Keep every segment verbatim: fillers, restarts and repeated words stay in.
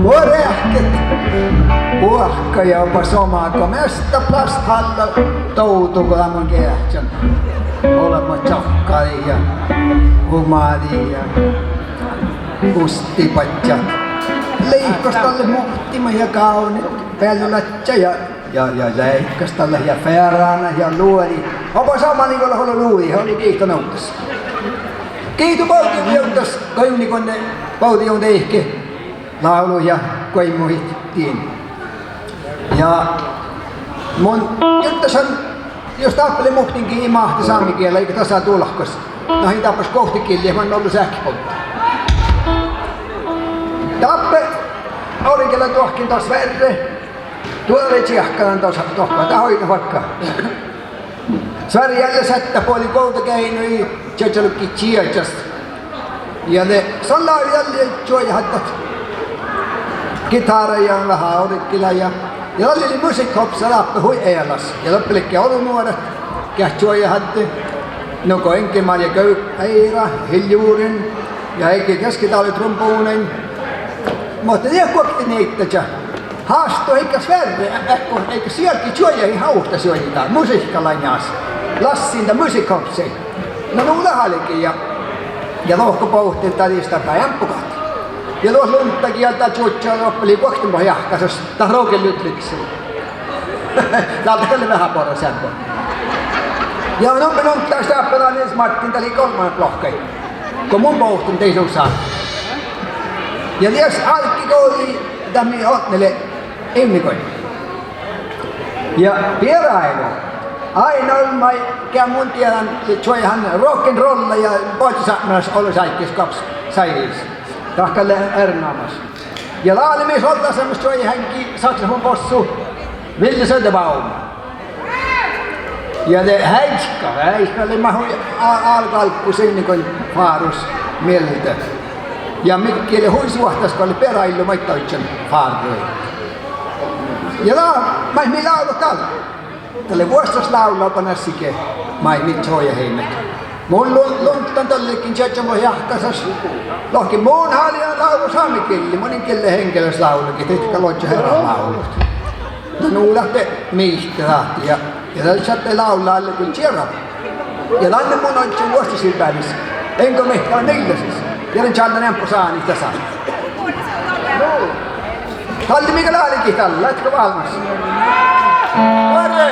Buorre eahket, buohkat ja oba somá go measta plássahallá dovdu go lea mun geahččan. Olbmot čohkkádii ja humádii ja gustibadjat. Liikos dalle muhtimat ja gávdnit beallelaččat ja, ja, ja liikos dalle ja fearánat ja luođit. Oba somá go leat ollu luođit, ollu giitu novddas. Giitu bovdejuvvon jurddaš guovdniguin, bovdejuvvon deike lávlut ja guoimmuhit dien. Ja mun jurddašan, jus dáppe lea muhtin gii máhte sámegiela, iige dasa dulkos. Na, in dárbbaš guovttegillii, man ollu seahket bovddi. Dáppe orgela duohken das Sverre, duođai čiehkadan das dohko, dat oidno fákka. Sverre lea šattat buoli guovdageaidnu čiežalogi čiežas. Ja de son lávii dalle čuojaheddat gitára ja veahá orgela ja, ja dalle lei mužikkahupsa dáppe hui ealas. Ja doppe ledje olu nuorat geat čuojahedje. Nugo Inge-Marie Gau-, Eira, Hiljurin, ja Eggert Keskitalo trombonain. Muhto de guokte nieiddaža. Hástui iige Sverre, e-, eai go, eai go siergi čuojahit ovtta čuojahedje mužikkalainnas. Lassin dan mužikkahupsii. Na nu dat álgii ja, ja dohko bohte dat istabá eambbo gat. Ja duo Lundta giel dat čužžo doppe lei guoktenbohte jahkásaš, dat Roger Ludvigsen. Dál dat gal lea veahá buorre seammá. Ja nu, nu dat stáhpá dan Nils Martin, dat lei golmmohte lohkái. Go mun bohten dieid lusa. Ja dies álgii gođii dat mii otne lea Ivneguin. Ja Bieraáilu. Áidna olmmái geat mun dieđán čuojahedje rock and rolla ja boazosápmelaš olu sáigges goappas Sairis. Dat gal lea erenoamáš. Ja dál lea mis oldaseamos čuojaheŋgii saksofon, bossu, Villy Söderbaum. Ja de Heika, Heika lei maid hui á-, álgoálggus Ivneguin fárus mielde. Ja Mikki lea hui suohtas go lea Bieraáillu maid dáidda fárrui. Ja dat maid mii lávdot dál. Dat lea vuosttaš lávlabanasige maid mii čuojahiimet. Mun Lu-, Lunddan dalle ledjen čieža vuohta jahkásaš. Lohken: Mun háliidan lávdnit sámegillii, mun in gille heŋgelaš lávlogit, dat gal ožžo earát lávlut. Na nu dat de mihte dat ja, ja dat šattai lávlla Alle gul čierra. Ja dan mun ožžon vuosttaš Sibelius, Ingo Mihkkala Nillassis. Ja dan čállen eambbo sánit dasa. Dalle mii gal álgit dalle, leatgo valmmas? Buorre!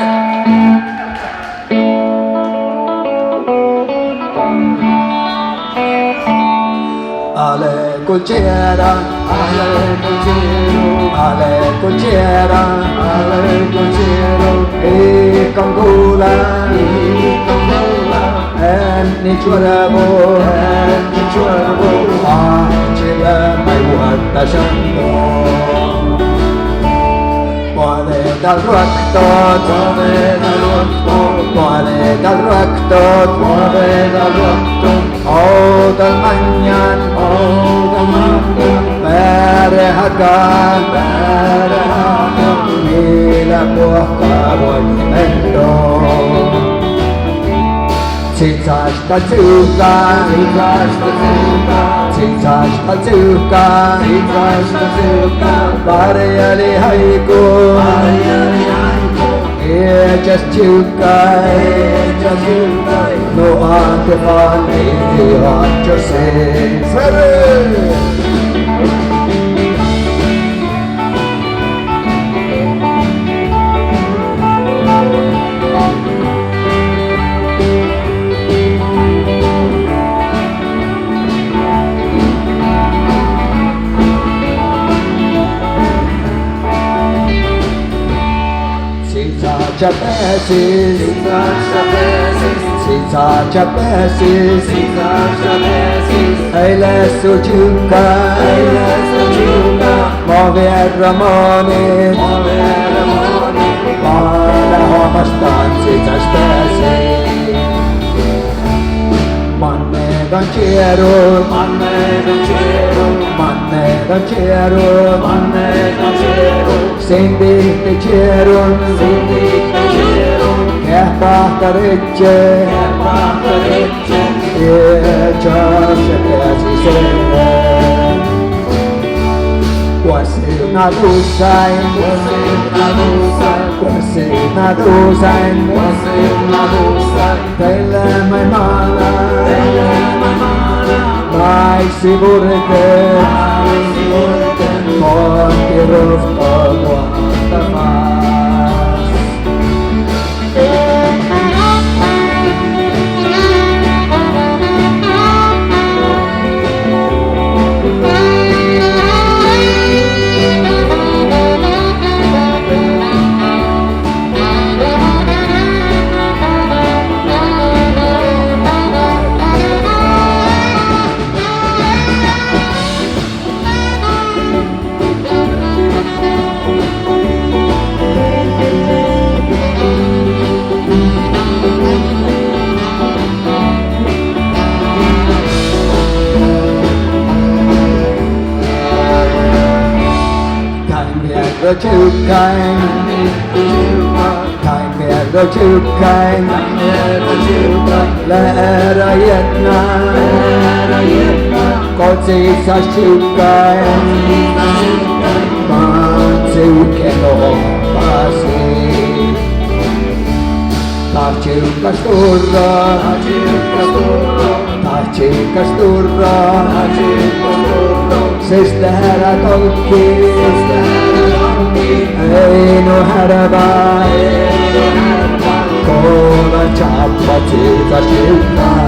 Ale gul čierra, ale gul čieru, ale gul čierra, ale gul čieru, iikkon gula, iikkon gula. Eadni čuorvu, eadni čuorvu, áhčči lea maid vuordášan. Boađe dál ruoktot, boađe dál ruoktot, boađe dál ruoktot, boađe dál ruoktot. Ovdal maŋŋán, ovdal maŋŋán, beare hága, beare hága, mii lea buohkavuogi meddjo. Sisas dál čuovgá, sisas dál čuovgá, sisas dál čuovgá, sisas dál čuovgá, barjali áiggu, barjali áiggu. Iežas čuovgái, iežas čuovgái, nu áhte fánni ii oaččo sii. Sverre! Sisas čabeasis, sisas čabeasis, sisas čabeasis, sisas čabeasis. Eai leat su čuovgga, eai leat su čuovgga. Mo vierra moni, mo vierra moni. Mo leat oamáš dan sisas čabeasis. Manne dan čieru, manne dan čieru, manne dan čieru, manne dan čieru. Sin dihte čierun, sin dihte čierun, geat báhta ridjá, geat báhta ridjá, iežas beasai sihte. Guossi na duššai, guossi na duššai, guossi na duššai, guossi na duššai. Dalle maid máná, dalle maid máná, máissi burde, máissi burde, bohte ruovtto boahtá fas. Dain mearračilggain, dain mearračilggain, lea eará jietna, go čižžat čilggain, man čuovgge lohpasii. Dat čilgga stuorra, dat čilgga stuorra, dat čilgga stuorra, dat čilgga stuorra, sis lea eará dolggi, sis lea eará dolggi, eai nu hearba, eai nu hearba, go dat čáppa čižžat čilgga.